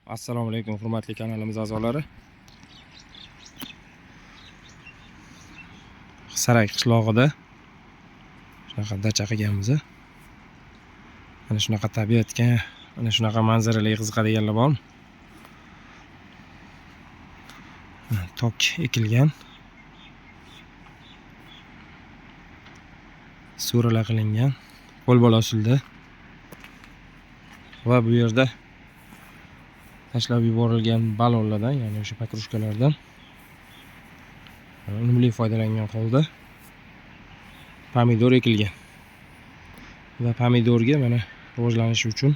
Assalomu alaykum hurmatli kanalimiz a'zolari. Saray qishlog'ida shunaqa dacha qilganmiz. Mana shunaqa tabiatga, mana shunaqa manzaralarga qiziqadiganlar bormi? Tok ekilgan. So'ralar qilingan. Qo'lbola usulda. Va bu yerda tashlab yuborilgan balonlardan, ya'ni o'sha pakrushkalardan unumli foydalangan holda pomidor ekilgan. Va pomidorga mana rivojlanishi uchun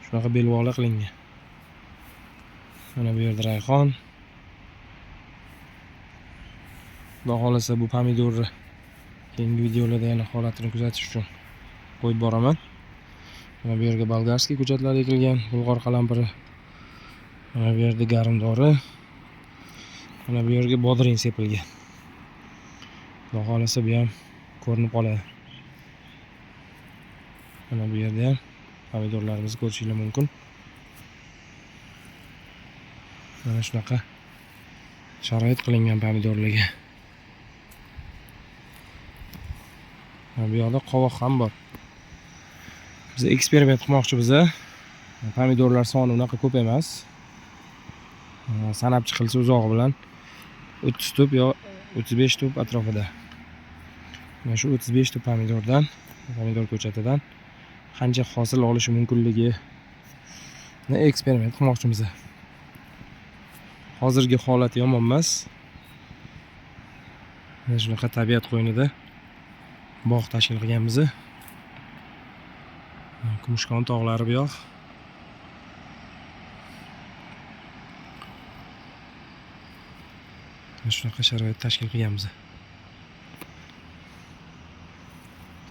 shunaqa belbog'lar qilingan. Mana bu yerda rayhon. Xudo xohlasa bu pomidorni keyingi videolarda yana holatini kuzatish uchun qo'yib boraman. Mana bu yerga bolgarskiy ko'chatlar ekilgan, bulg'or qalampiri. Mana bu yerda garmdori. Mana bu yerga bodring sepilgan. Xudo xohlasa bu ham ko'rinib qoladi. Mana bu yerda ham pomidorlarimizni ko'rishingiz mumkin. Mana shunaqa sharoit qilingan pomidorlarga. Mana bu yoqda qovoq ham bor. Biz eksperiment qilmoqchimiz. Pomidorlar soni unaqa ko'p emas. Sanab chiqilsa uzog'i bilan 30 tup yo 35 tup atrofida. Mana shu 35 tup pomidordan, pomidor ko'chatidan qancha hosil olishi mumkinligini eksperiment qilmoqchimiz. Hozirgi holati yomon emas. Mana shunaqa tabiat qo'ynida bog' tashkil qilganmiz. Kumushkon tog'lari bu yoq. Mana shunaqa sharoit tashkil qilganmiz.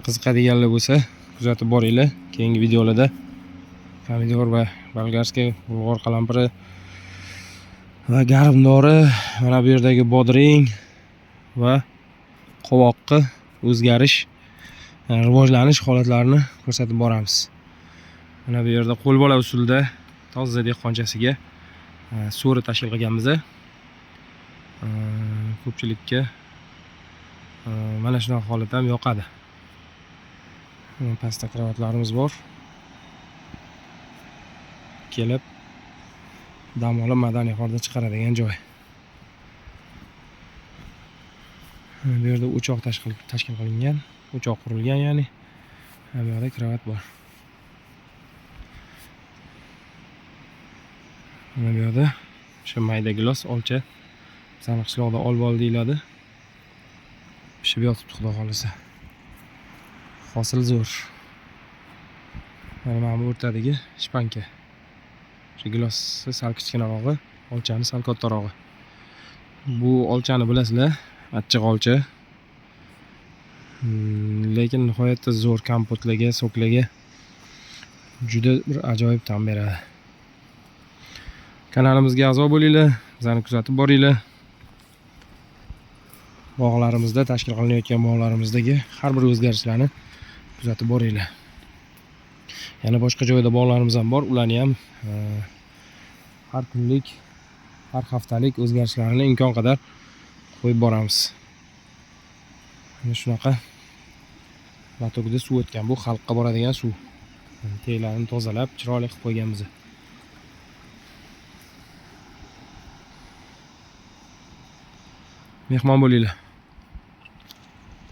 Qiziqadiganlar bo'lsa kuzatib boringlar. Keyingi videolarda pomidor va bolgarskiy bulg'or qalampiri va garmdori, mana bu yerdagi bodring va qovoqqa o'zgarish, rivojlanish holatlarini ko'rsatib boramiz. Mana bu yerda qo'lbola usulda toza dehqonchasiga so'ri tashkil qilganmiz. Ko'pchilikka mana shunaqa holat ham yoqadi. Pastda kravatlarimiz bor. Kelib dam olib madaniy horda chiqaradigan joy. Bu yerda o'choq tashkil qilingan, o'choq qurilgan, ya'ni bu yerda kravat bor. Mana bu yerda o'sha mayda gilos olcha, bizning qishloqda olbol deyiladi. Pishib yotibdi xudo xohlasa. Hosil zo'r. Mana bu o'rtadagi shpanka. O'sha gilosi sal kichkinarog'i, olchani sal kattarog'i. Bu olchani bilasizlar, achchiq olcha. Lekin nihoyatda zo'r kompotlarga, soklarga juda bir ajoyib ta'm beradi. Kanalimizga a'zo bo'linglar, bizani kuzatib boringlar. Bog'larimizda tashkil qilinayotgan bog'larimizdagi har bir o'zgarishlarni kuzatib boringlar. Yana boshqa joyda bog'larimiz ham bor, ularni ham har kunlik, har haftalik o'zgarishlarini imkon qadar qo'yib boramiz. Mana shunaqa latokda suv o'tgan, bu xalqqa boradigan suv. Teklarini tozalab, chiroyli qilib qo'yganmiz. Mehmon bo'linglar.